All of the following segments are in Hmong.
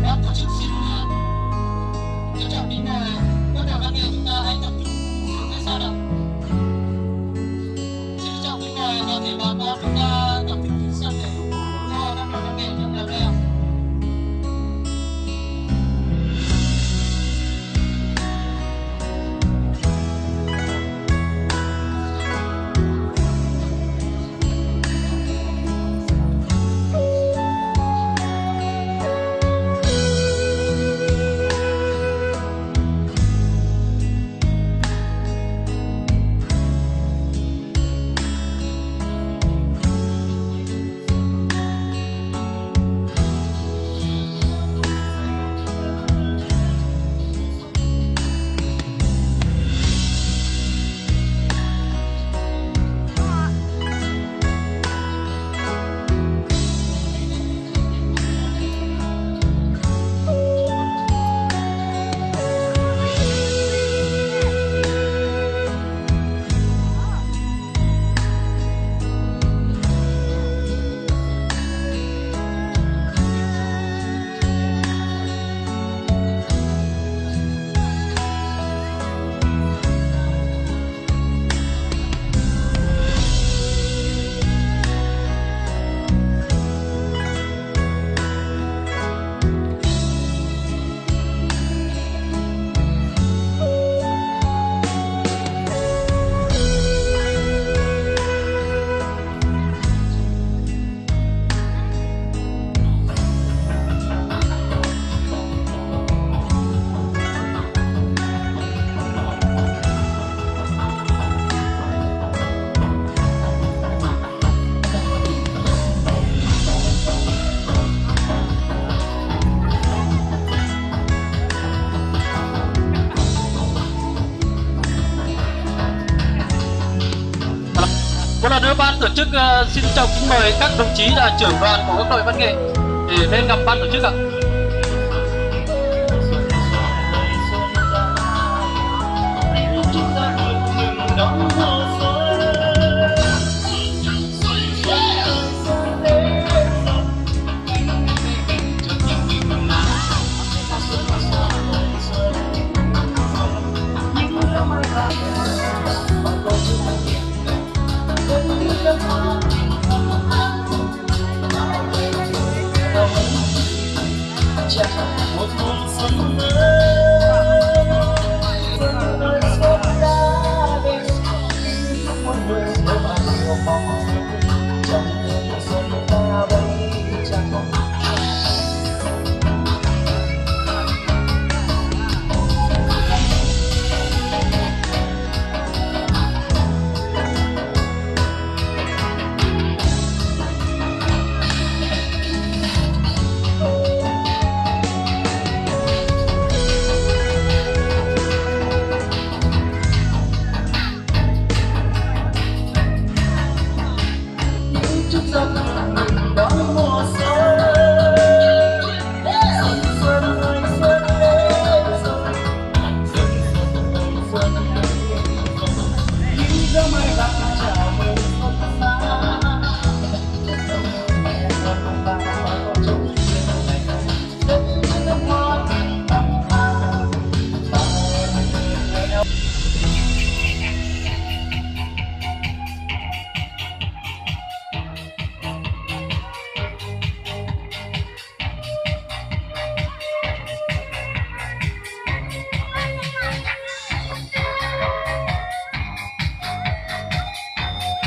Ban tổ chức xin, ờ, trân trọng kính mời các đoàn văn nghệ chúng ta hãy tập trung xuống ngay sau ạ. Xin trân trọng kính mời toàn thể bà con chúng ta tập trung xuống sân để ủng hộ các đoàn văn nghệ trong đoàn văn nghệ. Một lần nữa ban tổ chức, ờ, xin trân trọng kính mời các đồng chí là trưởng đoàn của các đội văn nghệ để lên gặp ban tổ chức ạ.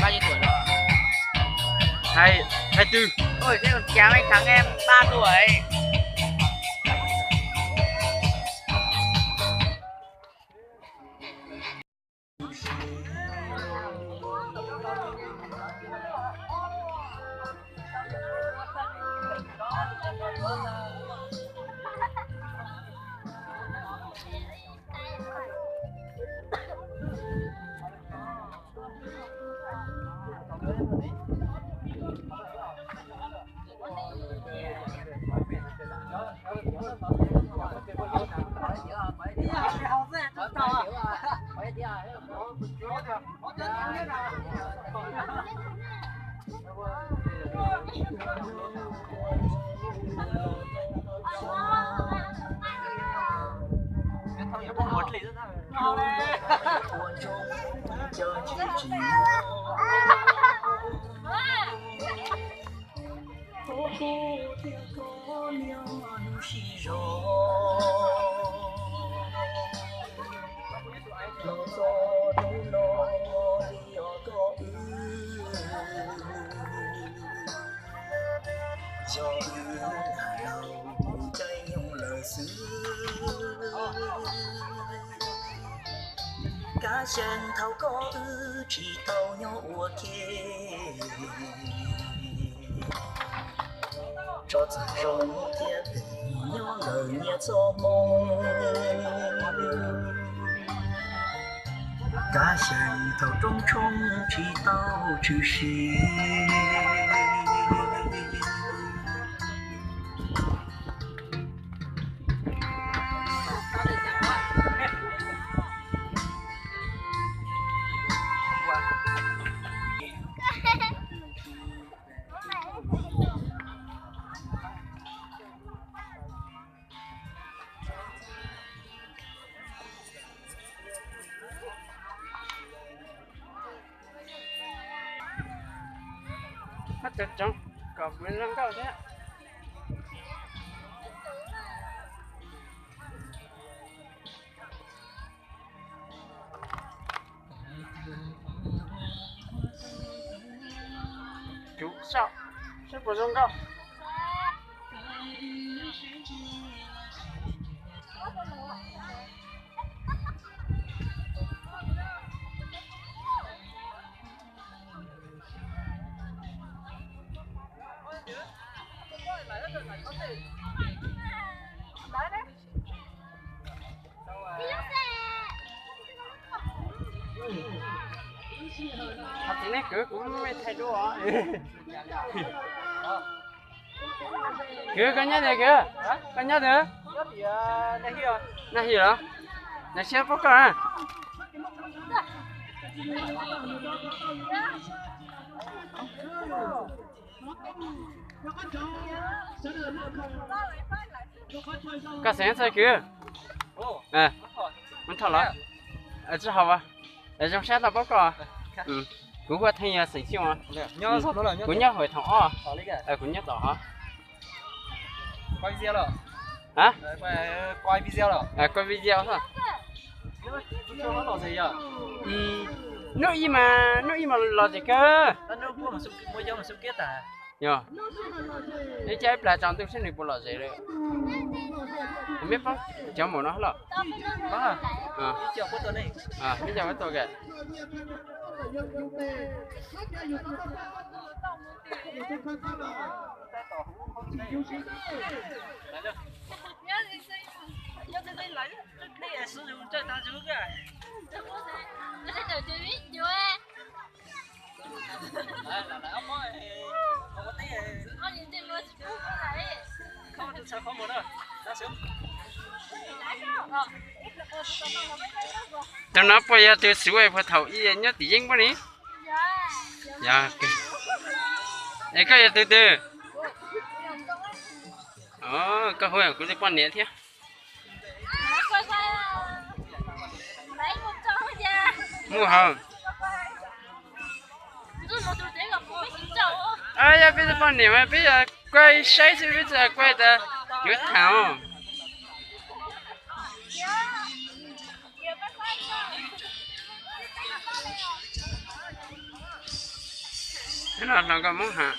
Bao nhiêu tuổi rồi? Hai, hai tư. Ôi, thế còn kém anh, thắng em ba tuổi. Yog wb caij nyoog lawm xwb, kab xyeej thaum koj wb tsis tau nyob ua ke. Tso txog zoo thiab tes nyob lawm nyias txoj hmoo, kab xyeej thaum rooj tshoob tsis tau tshwm sim. Tsoov tsoov kom kuv zoo nkauj thiab. Kuv saib, saib puas zoo nkauj. Txiv neej kwv, kuv muaj me thaij duab. Kwv, koj nyob twg kwv? Koj nyob twg? Naj Hib los? Naj Hib paub koj na. Koj xeem txawj kwv? Muab thauj los. Tsis haum as, zoo sab tau paub koj. Kuv hu ua Theej, yog xeem Xyooj. Kuv nyob hauv thoom ob. Kuv nyob tom hov. Kuaj video. Hnub ib mas, hnub ib mas lom zem kawg. Yog, neb caij ib plag tsaus ntuj saib nws puas lom zem lawm. Meb paub cov maum no los? Meb caij puab tua kawg. Tus no puas yog tus xuv puag thaum ub nyob tim yeeb puab ne? Es koj yog tus twg? Koj hu kuv tus poj niam thiab. Mus hauv. Yog peb tus poj niam mas peb yog kuaj saib xwb, peb tsis kuaj tas yuav tham os. No hluas nkauj Hmoob has.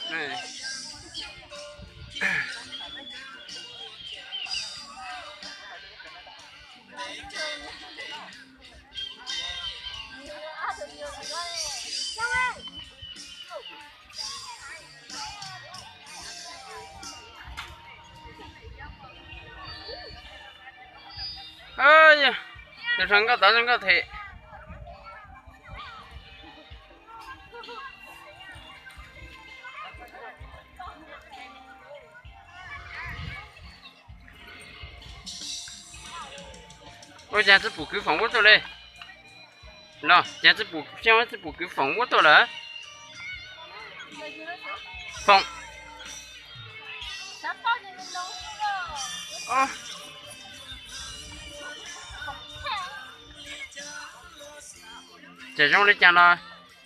Tus hluas nkauj tod zoo nkauj thiab. Ua cas tsis pum kwv foom ua tuaj li? Los cas tsis pum, tsis pum kwv foom ua tuaj lawm? Foom. Tseem zoo li cas los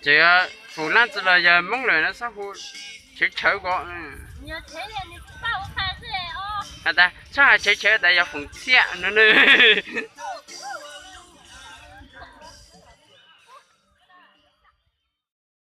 tseem foom lab tsi los yog Moob lawm no txhob hu tshawv tshawv ko. Has tas txhob has tshawv tshawv tas yog foom txhiaj no ne.